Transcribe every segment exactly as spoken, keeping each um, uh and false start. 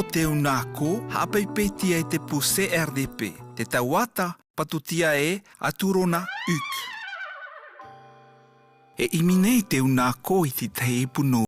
O te unako, ha'a peipei tiai te puce R D P, te tauata, patutia e aturona uk. E imi nei te unako i te tahi ipu no.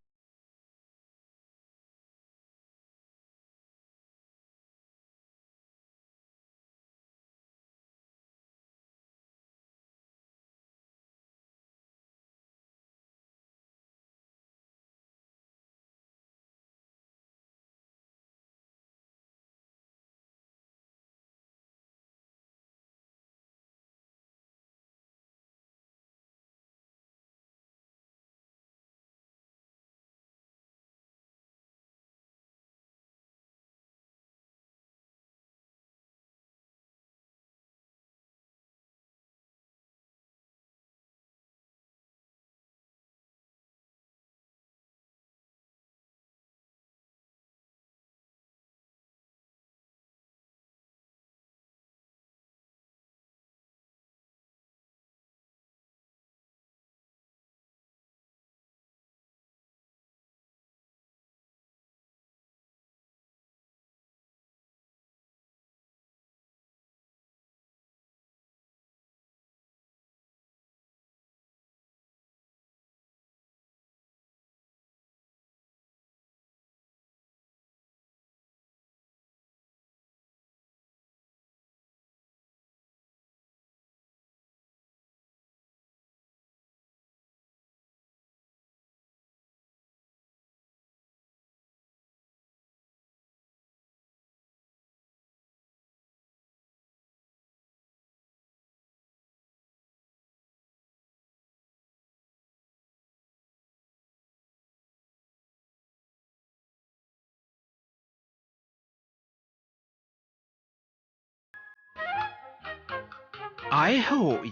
Ae hoi.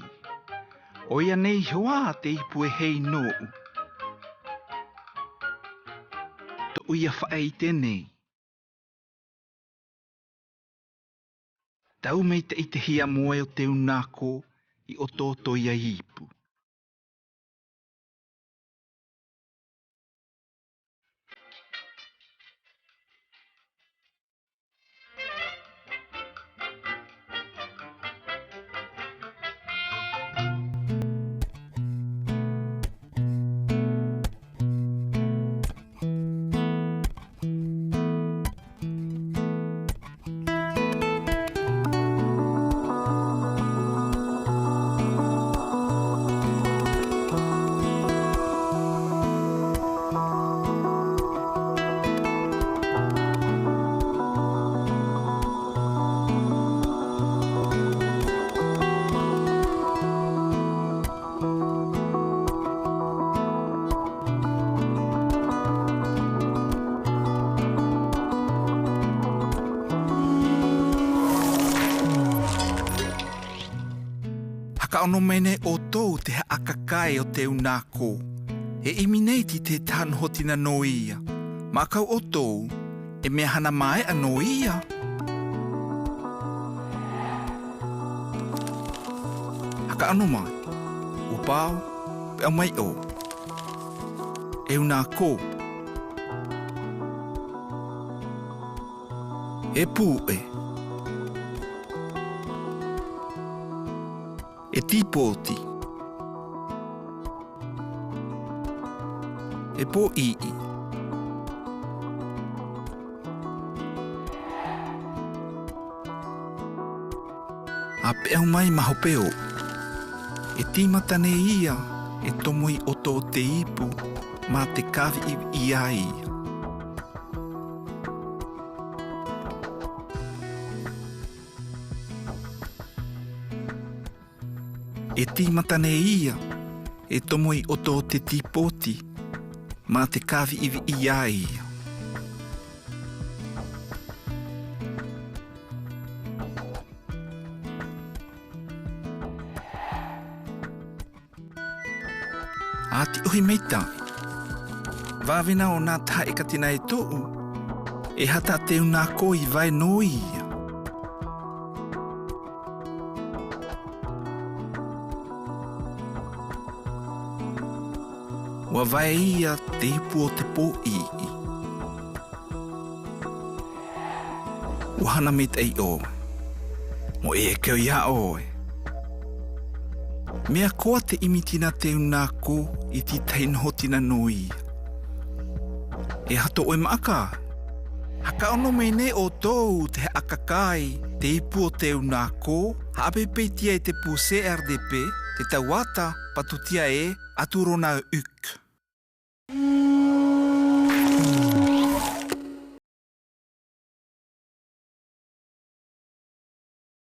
Oia nei hoa te ipu e hei no'u. To'u ia fa'aite nei. Tau mei te ite hia moe o te unako i oto-oto ia ipu. Haka ono mai nei otou te ha'a kakae o te unako. E imi nei ti te taha noho tinano ia. Ma kau otou, e meahana mae'a no ia. Haka ono mai. Upau, pe'au mai o. E unako. E pu'e. E tipoti. E po'i'i. A pe'au mai ma hope o. E timata nei ia, e tomo i oto o te ipu, ma te kavi i, ia ia. E timata nei ia, e tomo i oto o te tipoti, ma te kavi i, ia ia. A ti ohi mai tai. Vavena o na taha e katina e to'u. E hata te unako i vae no ia. Ua vae ia te ipu o te po'i'i. Waha na mei ta'i o. Mo e ekeo ia o e. Mea koa te imi tina teunako i ti tahi noho tina noi. E hato oe ma'aka. Haka ono mei ne otou te ha'a kakai te ipu o teunako, ha'a peipei tia i te puse R D P, te tawata, patutia e, atu rona uk.